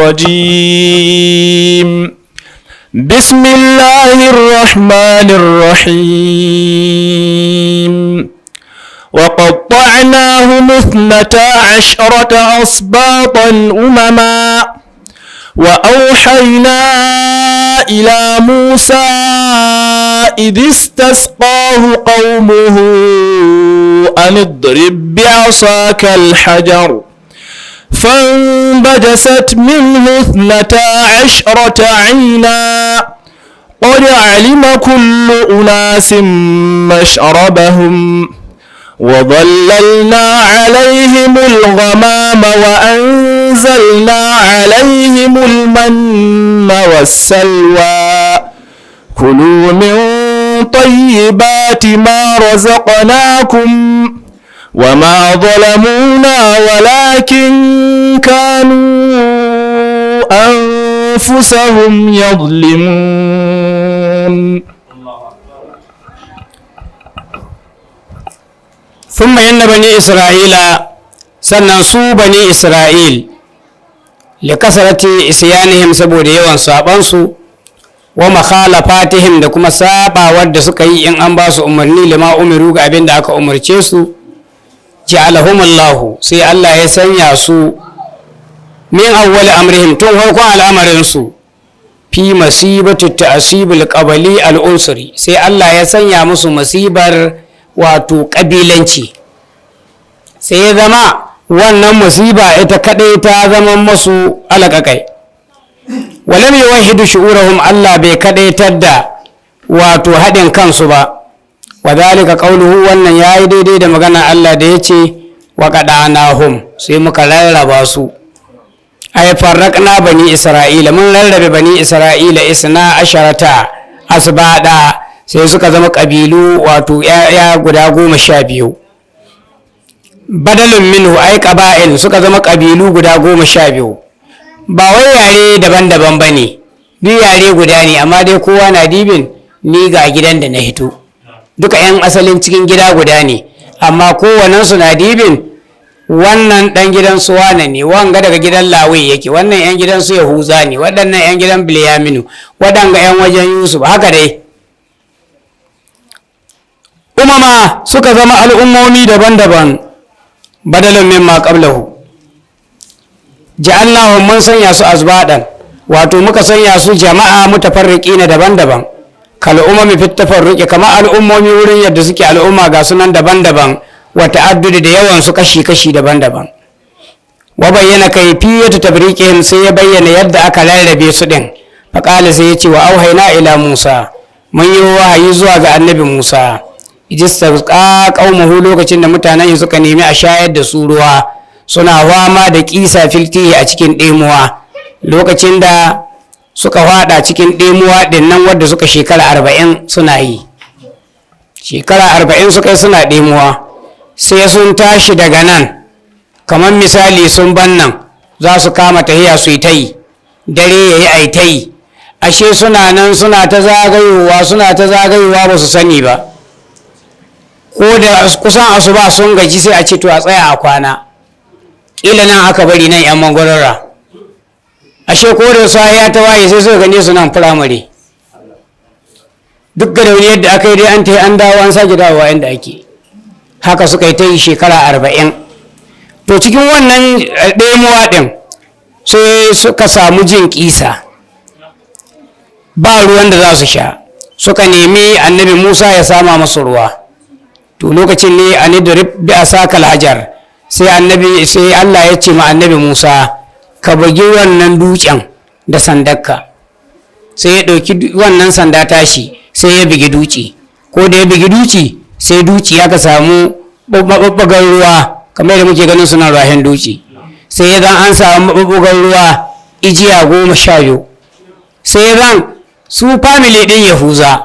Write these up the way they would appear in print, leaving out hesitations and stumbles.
الرجيم. بسم الله الرحمن الرحيم. وقطعناهم 12 أسباطا أمما وأوحينا إلى موسى إذ استسقاه قومه أن اضرب بعصاك الحجر فانبجست منه 12 عينا قد علم كل أناس مشربهم وظللنا عليهم الغمام وأنزلنا عليهم المن والسلوى كلوا من طيبات ما رزقناكم وما ظلمونا ولكن كانوا أنفسهم يظلمون. Thumma inna bani isra'ila, sannan su bani isra'il, li kasarati isyanihim, saboda yawan sabansu, wa makhalafatihim, da kuma sabawar da suka yi in an ba su umarni, lima umiru, ga abin da aka umarce su, ja'alahumullahu, sai Allah ya sanya su min awwali amrihim, tun farkon al'amarin su, fi masibatu ta'sibul qabli al-unsuri, sai Allah ya sanya musu masibar wato kabilanci, sai ya zama wannan musiba ita kadai ta zama masu alaƙaƙai. Walam yuwahhidu shu'urahum, Allah bai kadaitar da wato haɗin kansu ba. Wa dhalika qawluhu, wannan yayi daidai da magana Allah da yace wa qadanahum, sai muka rarraba su, ay farraqna bani isra'ila, mun rarrabe bani isra'ila, 12 asbada, sai suka zama ƙabilu wato ‘ya'ya guda 12, badalin minhu ai ƙaba'il, suka zama ƙabilu guda 12. Ba wai yare daban-daban ba ne, duk yare guda ne, amma dai kowa na dibin ni ga gidan da na hito. Duka 'yan asalin cikin gida guda ne, amma kowanensu na dibin wannan ɗan gidan su wane ne, wanga daga gidan Lawi yake, wannan 'yan gidan su Yahuza ne, waɗannan 'yan gidan Bilyaminu, waɗanga 'yan wajen Yusuf, haka dai. Umama, suka zama al'ummomi daban-daban, badalin mimma qablahu. Ja'alnahum, mun sanya su, azbadan, wato muka sanya su jama'a, mutafarriqina, daban-daban, kal umami fit tafarruqi, kama al'ummomi wurin yadda suke al'umma ga sunan daban-daban, wa ta'addudi, da yawan su kashi-kashi daban-daban. Wa bayyana kayfiyatu tabriqihim, sai ya bayyana yadda aka rarrabe su din. Faqala, sai ya ce wa auhayna ila Musa, mun yi wahayi zuwa ga annabi Musa, ijistasqa qaumuhu, lokacin da mutanen suka nemi a shayar da su ruwa, suna fama da kisa filtihi, a cikin ɗemuwa, lokacin da suka fada cikin ɗemuwa ɗin nan wadda suka shekara 40 suna yi. Shekara 40 suka yi suna ɗemuwa. Sai sun tashi daga nan, kamar misali sun ban nan, za su kama tahiya su yi ta yi, dare ya yi ai ta yi. Ashe suna nan suna ta zagayowa, suna ta zagayowa, ba su sani ba. Ko da kusan asuba sun gaji, sai a ce to a tsaya a kwana, ƙila nan aka bari nan yan mangwarara. Ashe ko da sahiya ta waye, sai suka gane su nan firamare. Duk ga wani yadda aka yi dai, an ta an dawo, an sake dawowa inda ake. Haka suka yi ta yi shekara 40. To cikin wannan ɗemuwa ɗin sai suka samu jin ƙisa, ba ruwan da za su sha. Suka nemi annabi Musa ya sama masu ruwa. To lokacin ne an idrib bi asakal hajar, sai annabi, sai Allah ya ce ma annabi Musa, ka bugi wannan dutsen da sandarka. Sai ya ɗauki wannan sanda tashi, sai ya bugi dutse. Ko da ya bugi dutse, sai dutse aka samu maɓuɓɓugar ruwa, kamar yadda muke ganin suna rahen dutse. Sai ya zan an samu maɓuɓɓugar ruwa ijiya 12. Sai ya zan su family ɗin Yahuza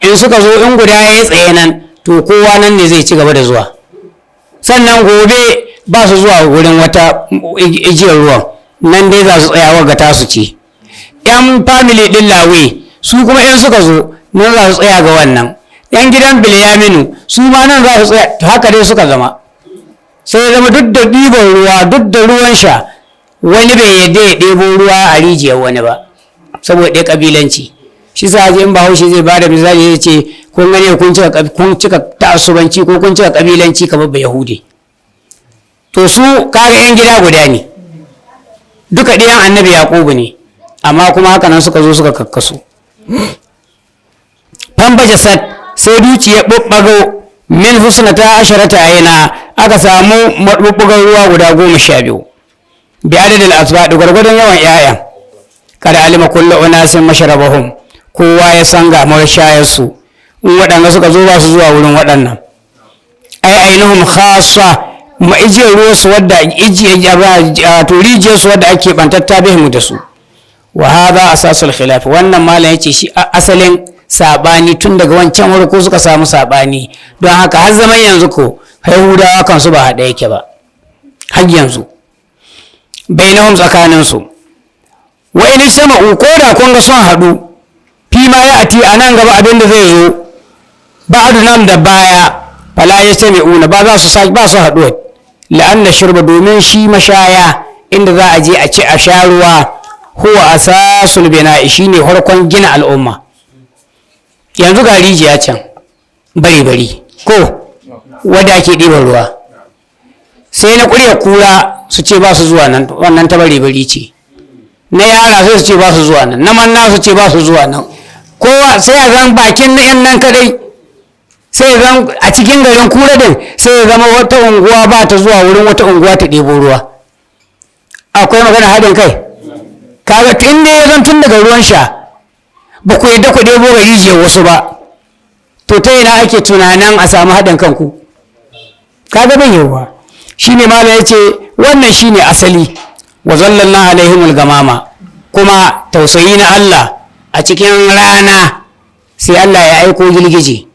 in suka zo, in guda ya yi tsaye nan, to kowa nan ne zai ci gaba da zuwa. Sannan gobe ba su zuwa wurin wata ijiyar ruwan, nan dai za su tsaya ga tasu ce. Yan family ɗin Lawe su kuma in suka zo, nan za su tsaya ga wannan. Yan gidan Bilyaminu su ma nan za su tsaya. To haka dai suka zama, sai zama duk da ɗiban ruwa, duk da ruwan sha, Wani bai yadda ya ɗebo ruwa a rijiyar wani ba saboda ɗaya ƙabilanci. Shi sa in Bahaushe zai bada misali, ya ce kun gane kun cika ta'assubanci ko kun cika ƙabilanci kamar ba Yahudi. To su kaga yan gida guda ne, duka ɗiyan Annabi Yaƙubu ne, amma kuma haka nan suka zo suka kakkasu. Fambajasat, sai duci ya ɓuɓɓago, min husnata asharata aina, aka samu maɓuɓɓugar ruwa guda 12, bi adadil asbad, gwargwadon yawan 'ya'yan. Kada alima kullu unasin masharabahum, kowa ya san ga mashayarsu. In waɗanda suka zo ba su zuwa wurin waɗannan. Ai ainihin khassa ma ijiyar ruwa su wadda ijiyar to rijiyar su wadda ake bantatta bihim da su. Wa hadha asasul khilaf. Wannan malam yace shi asalin sabani tun daga wancan ko suka samu sabani. Don haka har zaman yanzu ko Yahudawa kansu ba haɗe yake ba har yanzu, bainahum, tsakanin su. Wa in sama'u, ko da kun ga sun haɗu, fi ma ya ati, a nan gaba abin da zai zo, ba'adu, nan da baya, fala yastami'una, ba za su sa ba su haɗuwa. La'anna shurba, domin shi mashaya inda za a je a ci a sha ruwa, huwa asasul bina'i, shine farkon gina al'umma. Yanzu ga rijiya can bari bari ko wadda ake ɗiban ruwa, sai na ƙurya kura su ce ba su zuwa nan, wannan ta bari bari ce. Na yara sai su ce ba su zuwa nan, na manna su ce ba su zuwa nan. Kowa sai a zan bakin na yan nan kadai, sai ya zan a cikin garin Kura din, sai ya zama wata unguwa ba ta zuwa wurin wata unguwa ta ɗebo ruwa. Akwai magana haɗin kai? Kaga tun da ya zan tun daga ruwan sha ba ku yadda ku ɗebo ga rijiyar wasu ba, to ta ina ake tunanin a samu haɗin kanku? Kaga bai yiwuwa. Shine malam ya ce wannan shine asali. Wa zallalna alaihimul gamama, kuma tausayi na Allah, a cikin rana sai Allah ya aiko girgije.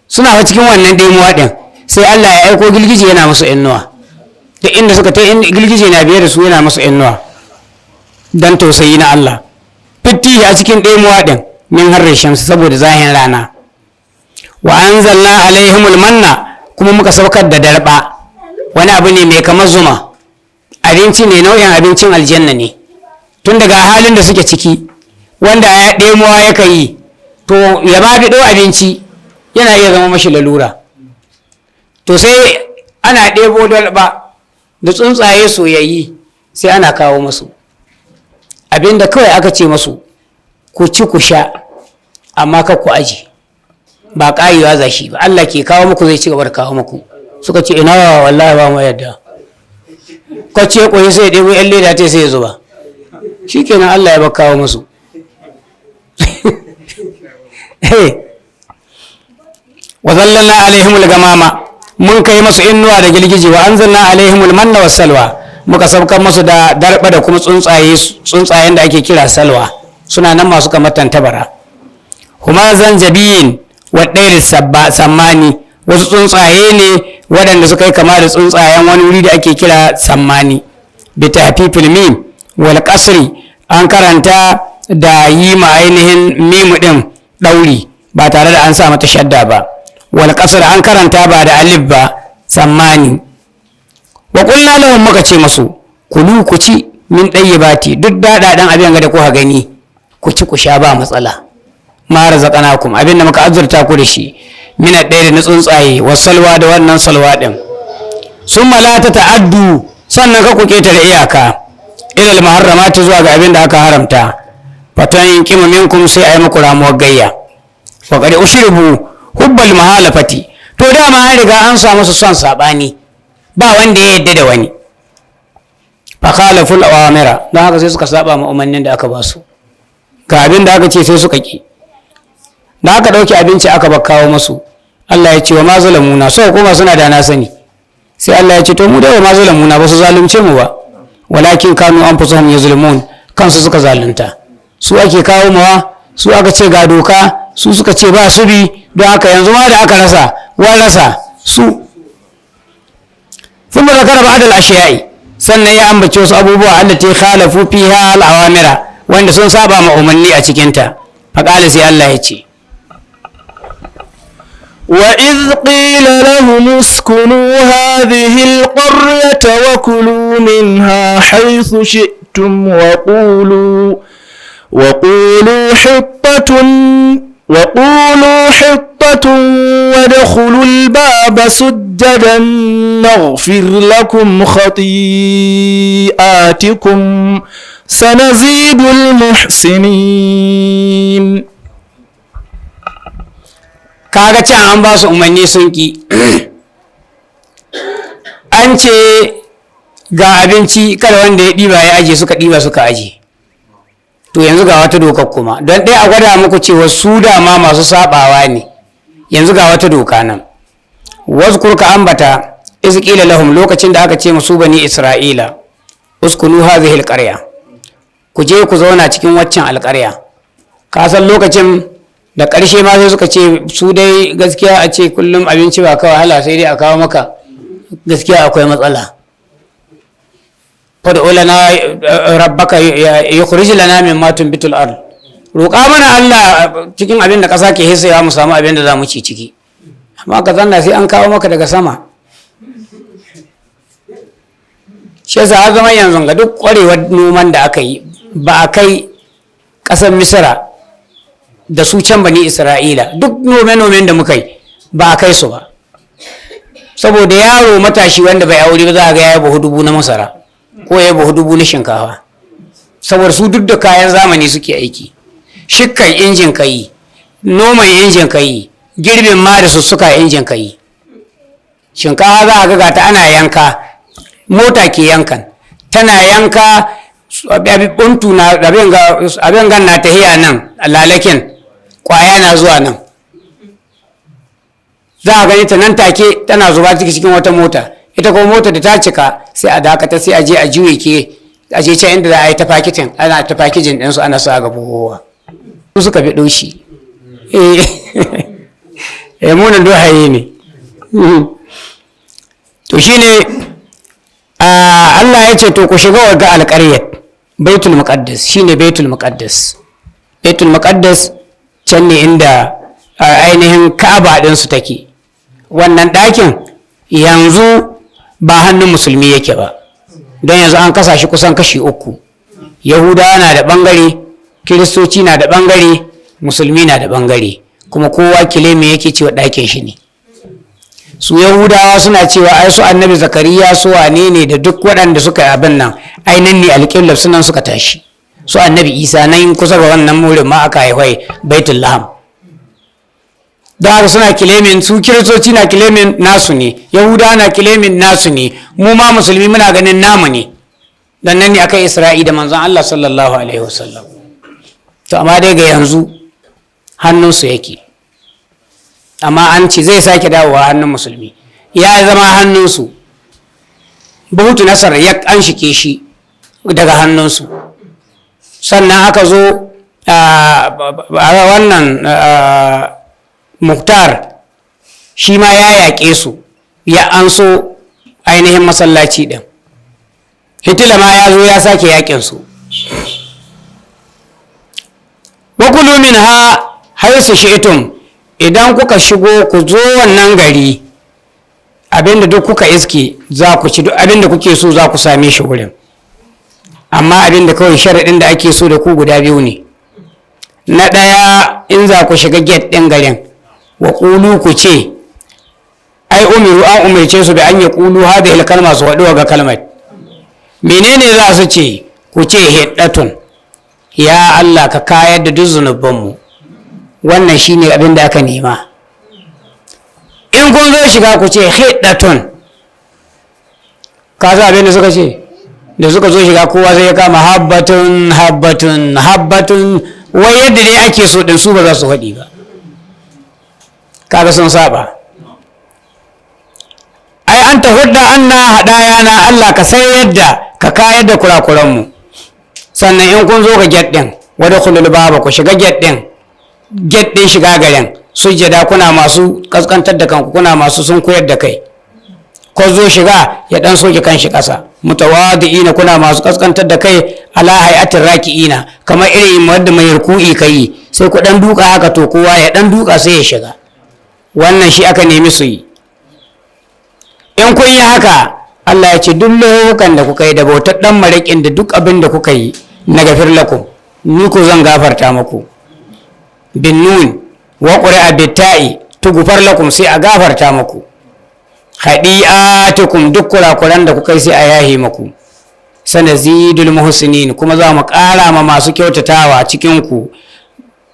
Suna fa cikin wannan ɗimuwa ɗin, sai Allah ya aiko girgije yana musu innuwa. Da inda suka ta girgije na biye da su yana musu innuwa don tausayi na Allah. Fitti a cikin ɗimuwa ɗin, min harri shamsu, saboda zahin rana. Wa anzalna alaihimul manna, kuma muka saukar da darba, wani abu ne mai kamar zuma, abinci ne, nau'in abincin aljanna ne. Tun daga halin da suke ciki, wanda ya ɗemuwa ya yi to ya ma biɗo abinci yana iya zama mashi lalura. To sai ana ɗebo dalba da tsuntsaye soyayyi, sai ana kawo masu. Abinda kawai aka ce masu, ku ci ku sha, amma kar ku aji, ba ƙarewa za shi ba, Allah ke kawo muku, zai ci gaba da kawo muku. Suka ce ina, wallahi ba mu yadda. Kwace koyi sai ɗebo yan leda ta sai ya zuba, shikenan, Allah ya ba kawo musu. Wa zallalna alaihimul gamama, mun kai masu innuwa da girgije. Wa anzalna alaihimul manna was salwa, muka saukar masu da darba da kuma tsuntsaye, tsuntsayen da ake kira salwa, suna nan masu kamar tantabara. Huma zanjabiyin wa ɗairin sammani, wasu tsuntsaye ne waɗanda suka yi kama da tsuntsayen wani wuri da ake kira Sammani. Bi tahfifil mim wal qasri, an karanta da yi ma ainihin mimu din ɗauri ba tare da an sa mata shadda ba. Wal qasr, an karanta ba da alif ba, Sammani. Wa qulna lahum, muka ce masu, kulu, ku ci, min dayyibati, duk daɗaɗan abin ga da kuka gani, ku ci ku sha ba matsala, ma razaqnakum, abin da muka azurta ku da shi, min ɗaya na tsuntsaye, wa salwa, da wannan salwa din. Summa la ta ta'addu, sannan ka ku ketare iyaka, ilal muharramati, zuwa ga abin da aka haramta, fatan kima minkum, sai ayi muku ramuwar gayya. Wa qad ushribu hubbal muhalafati, to dama an riga an samu su son sabani, ba wanda ya yadda da wani. Fa khalaful awamira, don haka sai suka saba ma umarnin da aka ba su. Ga abin da aka ce, sai suka ki. Da aka ɗauki abinci aka bar kawo masu, Allah ya ce wa ma zalamuna, so kuma suna da na sani. Sai Allah ya ce to mu dai wa ma zalamuna, ba su zalunce mu ba, walakin kanu anfusahum yazlimun, kansu suka zalunta. Su ake kawo mawa, su aka ce ga doka, su suka ce ba su bi. Don haka yanzu ma da aka rasa, wa rasa su. ثم ذكر بعض الأشياء، sannan ya ambaci wasu abubuwa، allati khalafu fiha al-awamira, wanda sun saba ma umarni a cikinta. Faqala, sai Allah ya ce: وإذ قيل لهم اسكنوا هذه القرية وكلوا منها حيث شئتم وقولوا حطة وادخلوا الباب سجدا نغفر لكم خطيئاتكم سنزيد المحسنين. Kaga can an ba su umarni sun ki. An ce ga abinci, kada wanda ya ɗiba ya aje, suka ɗiba suka aje. To yanzu ga wata dokar kuma, don ɗaya a gwada muku cewa su dama masu saɓawa ne. Yanzu ga wata doka nan. Wazkur, ka ambata, iz qila lahum, lokacin da aka ce musu bani Isra'ila, uskunu hadhihi alqarya, ku je ku zauna cikin waccan alƙarya. Ka san lokacin da ƙarshe ma sai suka ce su dai gaskiya a ce kullum abinci ba ka wahala, sai dai a kawo maka, gaskiya akwai matsala. Fad'u lana rabbaka yukhrij lana mimma tunbitul ard, roƙa mana Allah cikin abin da ƙasa ke hisawa mu samu abin da za mu ci ciki. Amma ka zanna sai an kawo maka daga sama. Shi yasa har zaman yanzu ga duk ƙwarewar noman da aka yi, ba a kai ƙasar Misira da su can bani Isra'ila. Duk nome-nomen da muka yi ba a kai su ba, saboda yaro matashi wanda bai aure ba za a ga ya yi buhu 1000 na masara ko ya yi buhu 1000 na shinkafa, saboda su duk da kayan zamani suke aiki. Shikkan injin ka yi, noman injin ka yi, girbin ma da sussuka injin ka yi. Shinkafa za a ga gata ana yanka, mota ke yankan, tana yanka buntu na abin gan na tahiya nan lalakin kwaya na zuwa nan, za a gani ta nan take tana zuba cikin wata mota. Ita kuma mota da ta cika sai a dakata, sai a je a juye ke, a je can inda za a yi ta fakitin, ana ta fakijin ɗinsu, ana sa ga buhuwa. Su suka fi ɗaushi. Eh, munan dohaye ne. To shine Allah ya ce to ku shiga ga alƙaryar Baitul Muqaddas. Shine Baitul Muqaddas. Baitul Muqaddas can ne inda ainihin Ka'aba ɗin su take. Wannan ɗakin yanzu ba hannun musulmi yake ba, don yanzu an kasa shi kusan kashi uku. Yahudawa na da ɓangare, Kiristoci na da ɓangare, Musulmi na da ɓangare. Kuma kowa kileme yake cewa ɗakin shi ne. Su Yahudawa suna cewa ai su Annabi Zakariya, su wane ne, da duk waɗanda suka yi abin nan, ai nan ne alƙiblar sunan suka tashi. Su Annabi Isa nan kusa ga wannan wurin ma aka haifai, Baitul Laham. Da haka suna claiming, su Kiristoci na claiming nasu ne, Yahudawa na claiming nasu ne, mu ma Musulmi muna ganin namu ne, dan nan ne aka Isra'i da manzon Allah sallallahu alaihi wasallam. To amma dai ga yanzu hannunsu yake, amma an ce zai sake dawowa hannun Musulmi. Ya zama hannunsu, Buhutu Nasar ya an shike shi daga hannunsu. Sannan aka zo a wannan Muktar, shi ma ya yaƙe su, ya anso ainihin masallaci ɗin. Hitler ma ya zo ya sake yaƙin su. Wakulu min ha haisu shi'tum, idan kuka shigo ku zo wannan gari, abinda duk kuka iske za ku ci, duk abinda kuke so za ku same shi wurin. Amma abinda kawai sharaɗin da ake so da ku guda biyu ne. Na ɗaya, in za ku shiga gate ɗin garin, wa ƙulu, ku ce, ai umiru, an umarce su bi an ya ƙulu hadhihi kalma, su faɗi ga kalmar. Menene za su ce? Ku ce hiddatun, ya Allah ka kayar da duk zunubanmu. Wannan shine abin da aka nema. In kun zo shiga ku ce hiddatun. Ka san abin da suka ce da suka zo shiga? Kowa sai ya kama habbatun, habbatun, habbatun. Wai yadda dai ake so din su ba za su faɗi ba. Kaga sun saba. Ai an ta hudda anna hadayana, Allah ka sai yadda ka kayar da kurakuranmu. Sannan in kun zo ga gate din, wada kulul baba, ku shiga gate din, gate din shiga garin, sujjada, kuna masu kaskantar da kanku, kuna masu sun koyar da kai. Ko zo shiga ya dan soke kanshi kasa. Mutawadi'ina, kuna masu kaskantar da kai, ala hay'atir raki'ina, kamar irin wanda mai ruku'i kai, sai ku dan duka haka. To kowa ya dan duka sai ya shiga. Wannan shi aka nemi su yi. In kun yi haka, Allah ya ce duk laifukan da kuka yi da bautar dan maraƙin da duk abin da kuka yi, na gafir lakum, ni ku zan gafarta muku. Bin nun wa qur'a bitta'i tughfar lakum, sai a gafarta muku. Khadi'atukum, duk kurakuran da kuka yi sai a yahe muku. Sanazidul muhsinin, kuma za mu ƙara ma masu kyautatawa cikin ku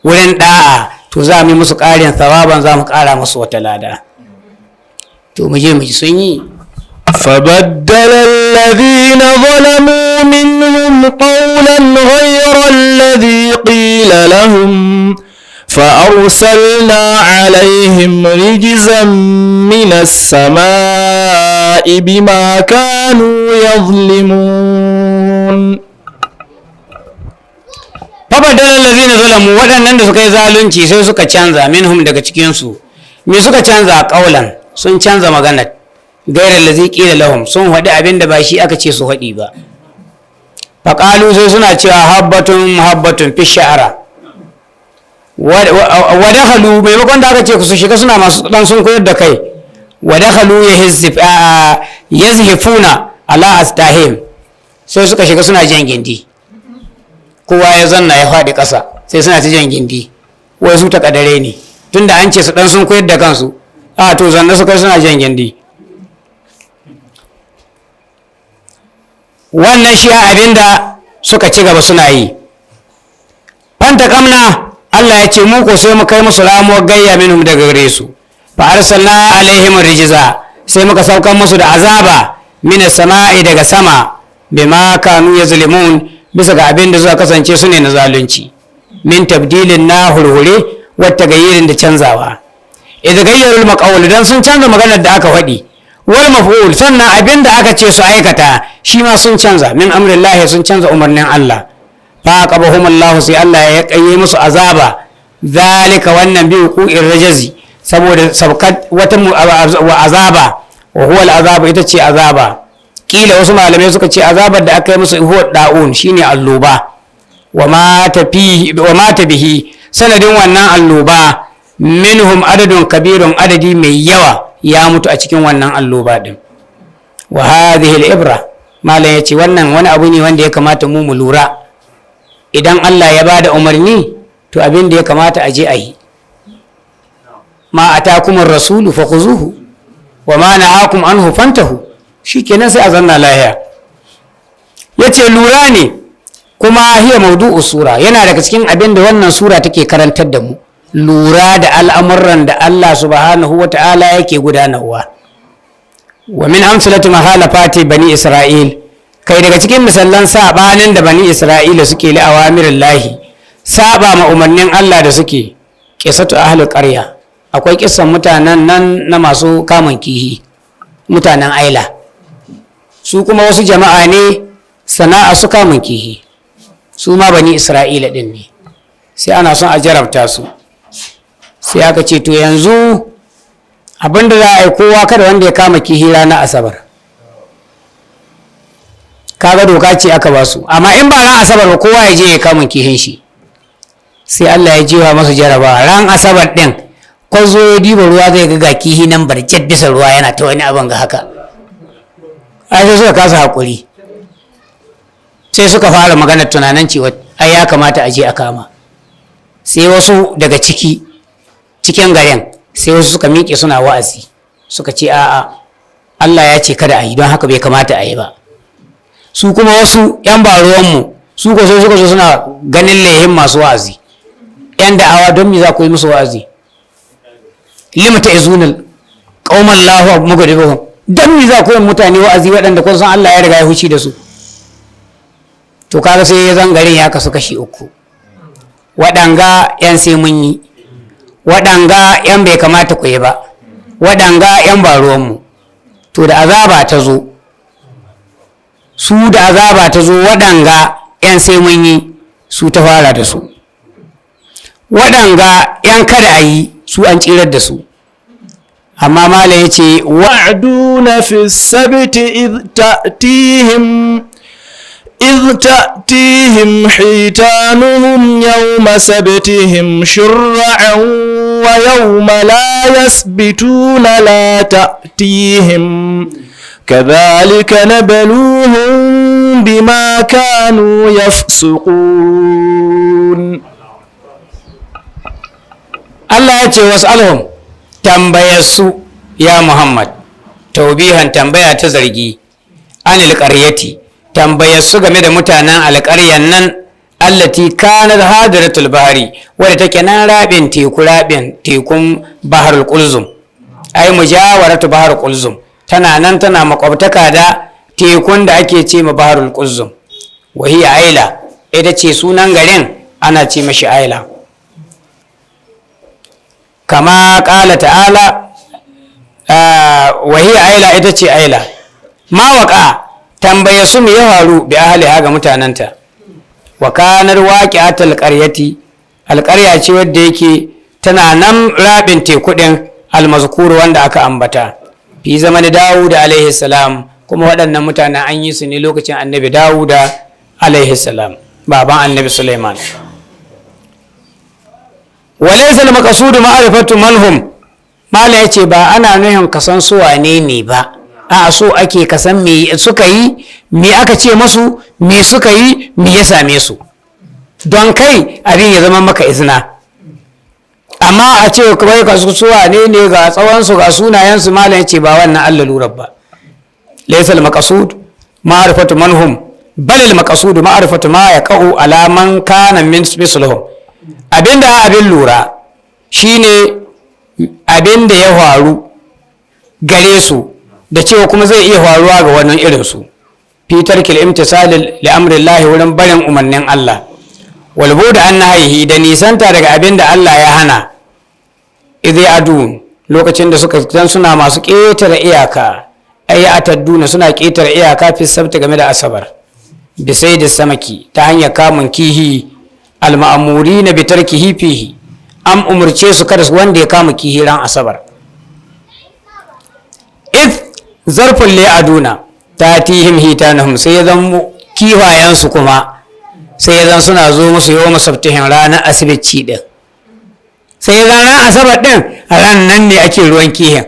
wurin da'a, to za mu yi musu ƙarin thawaban, za mu ƙara musu wata lada. To mu je mu ji sun yi. فبدل الذين ظلموا منهم قولا غير الذي قيل لهم فأرسلنا عليهم رجزا من السماء بما كانوا يظلمون. Fabadala allazina zalamu, waɗannan da suka yi zalunci sai suka canza, minhum, daga cikinsu. Me suka canza? Qaulan, sun canza magana, gairar lazi qila lahum, sun faɗi abin da ba shi aka ce su faɗi ba. Faqalu, sai suna cewa habbatun habbatun fi sha'ara wa dakhalu, maimakon da aka ce su shiga suna masu dan sun koyar da kai, wa dakhalu yazhifuna ala astahim, sai suka shiga suna jan gindi. Kowa ya zanna ya faɗi ƙasa, sai suna ta jan gindi, wai su takadare ne, tunda an ce su dan sun koyar da kansu. A to zanna su kai suna jan gindi. Wannan shi abin da suka ci gaba suna yi. Fanta kamna, Allah ya ce mu ko sai mu kai musu ramuwar gayya, minhum, daga gare su. Fa arsalna alaihim rijza, sai muka saukar musu da azaba, mina sama'i, daga sama, bima kanu yazlimun, bisa ga abin da suka kasance su ne na zalunci, min tabdilin, na hurhure, wata gayyirin, da canzawa. Idza gayyarul maqawl, dan sun canza maganar da aka faɗi, wal maf'ul, sannan abin da aka ce su aikata shi ma sun canza, min amrillahi, sun canza umarnin Allah. Fa qabahum Allah, sai Allah ya kaye musu azaba, zalika, wannan, bi wuqu'ir rajazi, saboda sabkat wata wa azaba, wa huwa al azabu, ita ce azaba. Kila, wasu malamai suka ce azabar da aka yi musu huwa da'un, shine alluba. Wa mata bihi, sanadin wannan alluba, minhum adadun kabirun, adadi mai yawa ya mutu a cikin wannan alluba din. Wa hadhihi al-ibra, malam yace wannan wani abu ne wanda ya kamata mu mu lura. Idan Allah ya bada umarni, to abin da ya kamata a je a yi. Ma atakumur rasulu fakhuzuhu wa ma nahakum anhu fantahu, shikenan sai a zanna lahiya. Yace lura ne, kuma hiya maudu'u sura, yana daga cikin abin da wannan sura take karantar da mu, lura da al'amuran da Allah subhanahu wa ta'ala yake gudanarwa. Wa min amsalati mahalafati bani Isra'il, kai daga cikin misallan sabanin da bani Isra'ila suke li awamirin lahi, saba ma umarnin Allah da suke, qissatu ahlul qarya, akwai kissan mutanen nan na masu kamun kihi, mutanen Aila. Su kuma wasu jama'a ne, sana'a su kamun kihi, su ma bani Isra'ila din ne. Sai ana son a jarabta su, sai aka ce to yanzu abinda za a yi, kowa kada wanda ya kama kihi ranar Asabar. Kaga doka ce aka ba su, amma in ba ran Asabar ba, kowa ya je ya kama kihin shi. Sai Allah ya jewa masu jaraba ran Asabar din, kwazo ya diba ruwa zai ga kihi nan barjet bisa ruwa yana ta wani abin ga haka. Ai sai suka kasa hakuri, sai suka fara magana tunanin cewa ai ya kamata a je a kama. Sai wasu daga ciki cikin garin, sai wasu suka miƙe suna wa'azi, suka ce a'a, Allah ya ce kada a yi, don haka bai kamata a yi ba. Su kuma wasu 'yan baruwanmu, su ko sai suka zo suna ganin laihin masu wa'azi, 'yan da'awa, don me za ku yi musu wa'azi? Lima ta izunal qauman lahu mughdibuhum, don me za ku yi mutane wa'azi waɗanda kun san Allah ya riga ya huci da su? To kaga sai ya zangarin ya kasu kashi uku: waɗanga 'yan sai mun yi, waɗanga 'yan bai kamata ku yi ba, waɗanga 'yan ba ruwanmu. To da azaba ta zo su, da azaba ta zo, waɗanga 'yan sai mun yi su ta fara da su, waɗanga 'yan kada a yi su an tsirar da su. Amma malam ya ce يعدون في السبت إذ إذ تأتيهم حيتانهم يوم سبتهم شرعا ويوم لا يسبتون لا تأتيهم كذلك نبلوهم بما كانوا يفسقون. Allah ya ce was'alhum, tambayar su ya Muhammad, taubihan, tambaya ta zargi, anil qaryati, tambayar su game da mutanen alƙaryan nan, allati kanat hadiratul bahri, wadda take nan rabin teku, rabin tekun Baharul Qulzum, ai mujawaratu Baharul Qulzum, tana nan tana makwabtaka da tekun da ake ce ma Baharul Qulzum. Wa hiya Aila, ita ce sunan garin, ana ce mashi Aila. Kama ƙala ta'ala, wahiya Aila, ita ce Aila. Mawaka tambaye su me ya faru bi ahliha, ga mutanenta. Wa kanar waqi'atul qaryati, alƙarya ce wadda yake tana nan rabin teku din, almazkur, wanda aka ambata, fi zamanin Dawud alaihi salam. Kuma waɗannan mutanen an yi su ne lokacin Annabi Dawud alaihi salam, baban Annabi Suleiman. Walaysa al-maqsudu ma'rifatu man hum. Mala yace ba ana nuhin ka san su wane ne ba, a so ake ka san me suka yi, me aka ce masu, me suka yi, me ya same su, don kai abin ya zama maka izina. Amma a ce kawai ka su wane ne, ga tsawon su, ga sunayen su, malam yace ba wannan Allah lura ba. Laysa al-maqsud ma'rifatu man hum, bal al-maqsud ma'rifatu ma yaqa'u ala man kana min misluhum. Abinda abin lura shine abinda ya faru gare su, da cewa kuma zai iya faruwa ga wannan irinsu, fi tarkil imtisali li amrillahi, wurin barin umarnin Allah, wal bu'd an nahyihi, da nisanta daga abin da Allah ya hana, idh adun, lokacin da suka dan suna masu ƙetare iyaka, ay atadduna, suna ƙetare iyaka, fi sabta, game da Asabar, bisai da samaki, ta hanyar kamun kihi, alma'amuri na bitarkihi fihi, an umurce su kada wanda ya kama kihi ran Asabar. If zarfin li aduna tatihim hitanahum, sai ya zan kifayensu kuma sai ya zan suna zo musu, yawma sabtihim, ranar asibici din. Sai ya zan ran Asabar din, ran nan ne ake ruwan kihin.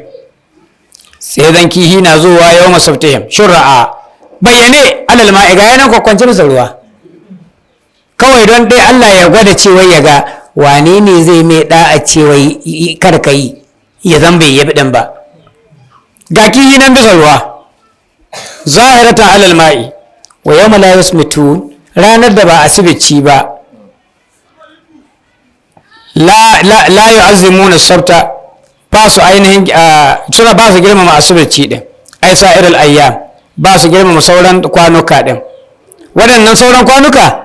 Sai zan kihi na zuwa yawma sabtihim shurra'a, bayyane, alal ma'i, ga yanan kwakwance bisa ruwa, kawai don dai Allah ya gwada cewa ya ga wane ne zai mai da'a, cewa kar ka yi, ya zan bai yabi ɗin ba. Ga kihi nan bisa ruwa, zahiratan alal ma'i. Wa yawma la yasmitun, ranar da ba asibici ba, la la la yu'azzimuna sabta, ba su ainihin suna ba su girmama asibici din, ai sa'irul ayyam, ba su girmama sauran kwanuka din, waɗannan sauran kwanuka.